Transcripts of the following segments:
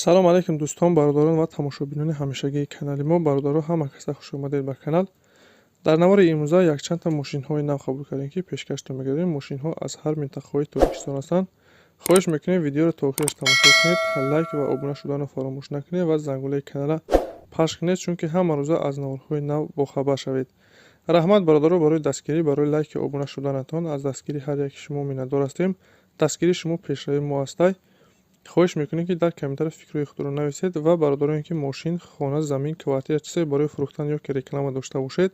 Салом алейкум, дӯстон, бародарон ва тамошобинони ҳамешагии канали мо. Бародаро, ҳама каса хуш омадед ба канал. Дар навори имрӯза якчандта мошинҳои нав қабул кардем, ки пешкаштон мегардем. Мошинҳо аз ҳар минтақаҳои Тоҷикистон ҳастанд. Хоҳиш мекунем, видеоро то охираш тамошо кунед, лайк ва обуна шуданро фаромӯш накунед ва зангулаи каналра пахш кунед, чунки ҳама рӯза аз наворҳои нав бохабар шавед. Раҳмат, бародаро, барои дастгирӣ, барои лайки обуна шуданатон. Аз дастгирии ҳар яки шумо миннатдор ҳастем. Дастгирии шумо пешравии мо ҳастай. Хоҳиш мекунем, ки дар комментария фикрҳои худро нависед ва бародароне, ки мошин, хона, замин, квартира, чизе барои фурӯхтан ё ки реклама дошта бошед,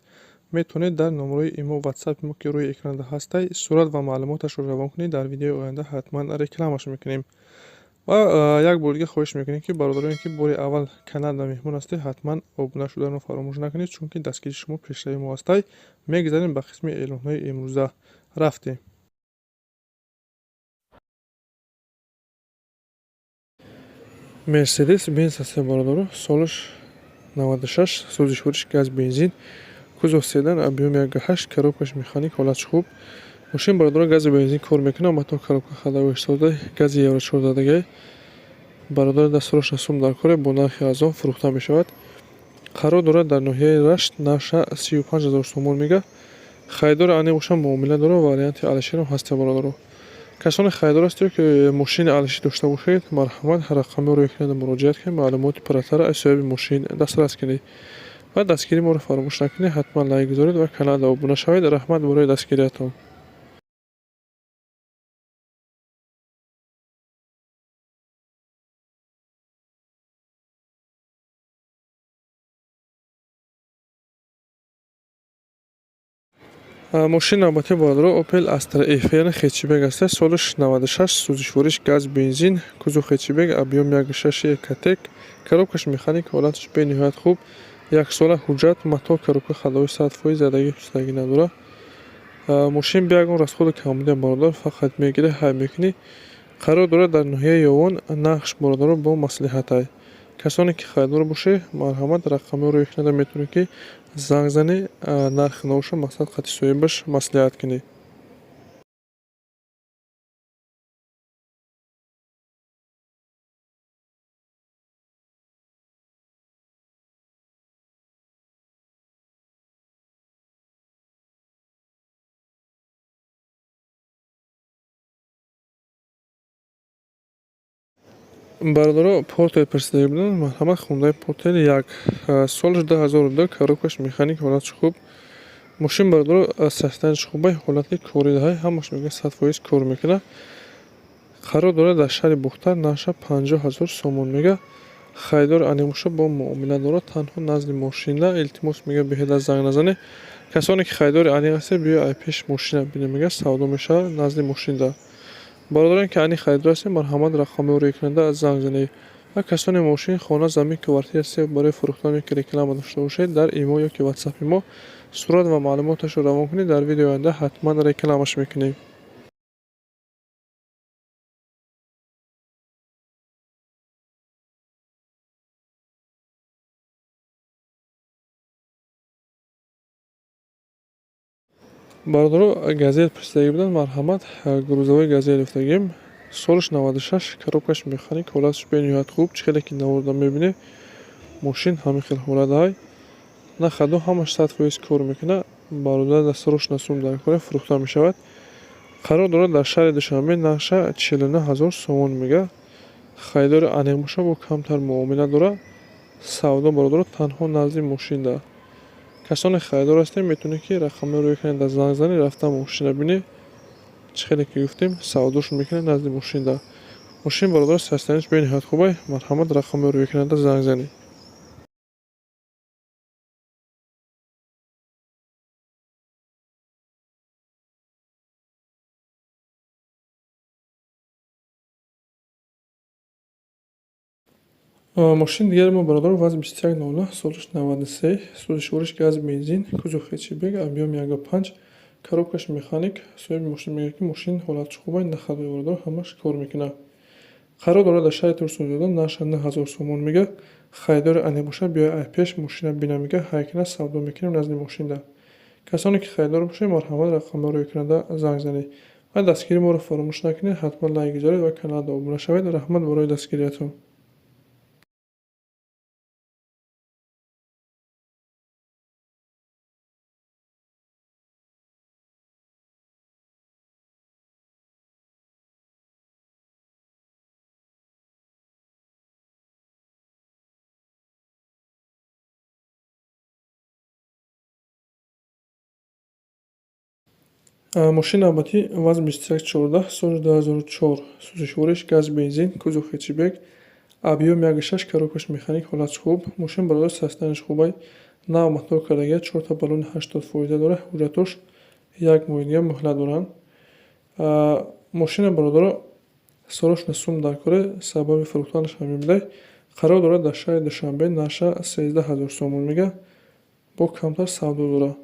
метавонед дар номерои имо, ватсапи мо, ки рӯи экранда ҳастай, сурат ва маълумоташро равон кунед. Дар видеои оянда ҳатман рекламаш мекунем. Ва як бор дига хоҳиш мекунем, ки бародароне, ки бори аввал каналда меҳмон ҳастед, ҳатман обуна шуданро фаромӯш накунед, чунки дастгирии шумо пешравии мо ҳастай. Мегузарем ба қисми эълонҳои имрӯза. Рафтем. Мерседес Бенз ҳаста, бародаро, солаш 96, сӯзишвориш газ, бензин, кузов седан, объём 1,8, коробкаш механик, ҳолатш хуб. Мошин, бародаро, гази бензин кор мекунад, мотор, коробка ходовой сода, гази евро 4 дадагай. Бародари дастурош сум дар коре, бо нархи арзон фурӯхта мешавад. Қарор дорад дар ноҳияи Рашт, нарха 35 ҳазор сомон мега. Харидори ане бошам муомила дорад, варианти алишерам ҳаста, бародаро. Касоне харидор ҳастед, ки мошини алишӣ дошта бошед, марҳамат, рақамҳоро экрана муроҷиат кунед, маълумоти пурратара аз соҳиби мошин дастрас кунед. Ва дастгирии моро фаромӯш накунед, ҳатман лайк гузоред ва каналда обуна шавед. Раҳмат барои дастгириятон. Мошини навбатӣ, бародаро, Opel Astra F, яъне хетчбек аста, солаш 96, сӯзишвориш газ, бензин, кузов хетчбек, объём 1,6 Ecotec, коробкаш механик, ҳолаташ бениҳоят хуб, яксола ҳуҷҷат, мотор, коробка ходовой 100%, задагӣ пустагӣ надорад. Мошин бе ягон расходи камбудия, бародар, фақат мегирӣ, ҳай мекунӣ. Қарор дорад дар ноҳияи Ёвон, нархш, бародаро, бо маслиҳатай. Касоне ки харидор бошед, марҳамат, рақамҳоро экрана метавонед, ки занг занӣ, нархи навша мақсад қати соҳибаш маслиҳат кунӣ. Бародаро, Портер пурсида буданд, марҳамат, Хундай Портер як, солаш 2002, коробкаш механик, ҳолатш хуб. Мошин, бародаро, состоянияш хубай, ҳолати корӣ даҳай, ҳамаш мегӯяд 100% кор мекунад. Қарор дорад дар шаҳри Бухтар, нархша 50 ҳазор сомон мега. Харидор анимоша бо муомила дорад, танҳо назди мошинда, илтимос мега, беҳуда занг назанед. Касоне ки харидори аниқ ҳастед, биё ай пеш мошина бинед, мега, савдо мешавад назди мошинда. Бародарон, ки ани харидор ҳастед, марҳамат, рақамҳоро экранда занг занед. Ва касоне мошин, хона, замин, квартира се барои фурӯхтан ё ки реклама дошта бошед, дар имо ё ки ватсапи мо сурат ва маълумоташро равон кунед, дар видеои оянда ҳатман рекламаш мекунем. Бародаро, Газель пурсидагӣ буданд, марҳамат, грузовой Газель гуфтагим. Солаш 96, коробкаш механик, ҳолаташ бениҳоят хуб. Чӣ хеле ки наворда мебинед, мошин ҳамин хел ҳолат на хаду, ҳамаш 100% кор мекунад. Бародар дастурош насум дар коре, фурӯхта мешавад. Қарор дорад дар шаҳри Душанбе, нархша 49 ҳазор сомон мега. Харидори аниқ боша, бо камтар муомила дорад. Савдо, бародаро, танҳо назди мошинда. Касоне харидор ҳастед, метавонед, ки рақамҳоро экрана занг занед, рафта мошина бинед. Чӣ хеле ки гуфтем, савдош мекунад назди мошинда. Мошин, бародаро, состоянияш бениҳоят хубай, марҳамат, рақамҳоро экранда занг занед. Мошини дигари мо, бародаро, ВАЗ 2109, солаш 93, сӯзишвориш газ, бензин, кузов хетчбек, объём 1,5, коробкаш механик. Соҳиби мошин мегӯяд, ки мошин ҳолатш хубай, на хадои, бародаро, ҳамаш кор мекунад. Қарор дорад дар шаҳри Турсунзода, нархша 9 ҳазор сомон мега. Харидори ане бошад, биёй ай пеш мошина бина, мега, ҳайкана савдо мекунем назди мошинда. Касоне ки харидор бошед, марҳамат, рақамҳоро экранда занг занед. Ва дастгирии моро фаромӯш накунед, ҳатман лайк гузоред ва каналда обуна шавед. Раҳмат барои дастгириятон. Мошини навбатӣ ВАЗ 2114, соли 2004, сӯзишвориш газ, бензин, кузов хэтчбек, объём 1,6, коробкаш механик, ҳолатш хуб. Мошин, бародар, состоянияш хубай, нав мотор кардагия, чорта баллони 80% дорад, ҳуҷҷатош як моҳи дига муҳлат доранд. Мошина, бародаро, срочно сум дар коре, сабаби фурӯхтанаш ҳамин будай. Қарор дорад дар шаҳри Душанбе, нарша 13 000 сомон мега, бо камтар савдо дорад.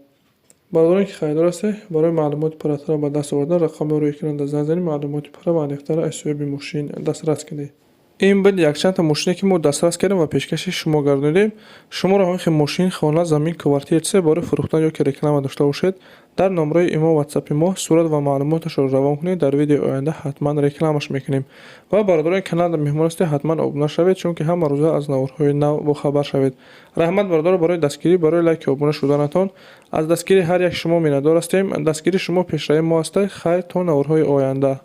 Бародароне ки харидор ҳастед, барои маълумоти пурратарро ба даст овардан рақамҳоро рӯи экран занг занед, маълумоти пурра ва аниқтарро аз соҳиби мошин дастрас кунед. Ин буд якчандта мошине, ки мо дастрас кардем ва пешкаши шумо гардонидем. Шуморо ҳамин хел мошин, хона, замин, квартира, чизе барои фурӯхтан ё ки реклама дошта бошед, дар номраи имо, ватсапи мо сурат ва маълумоташро равон кунед, дар видеои оянда ҳатман рекламаш мекунем. Ва бародарони канал меҳмон ҳастед, ҳатман обуна шавед, чунки ҳама рӯза аз наворҳои нав бохабар шавед. Раҳмат, бародаро, барои дастгирӣ, барои лайки обуна шуданатон. Аз дастгирии ҳар як шумо миннатдор ҳастем. Дастгирии шумо пешравии мо аста. Хайр, то наворҳои оянда.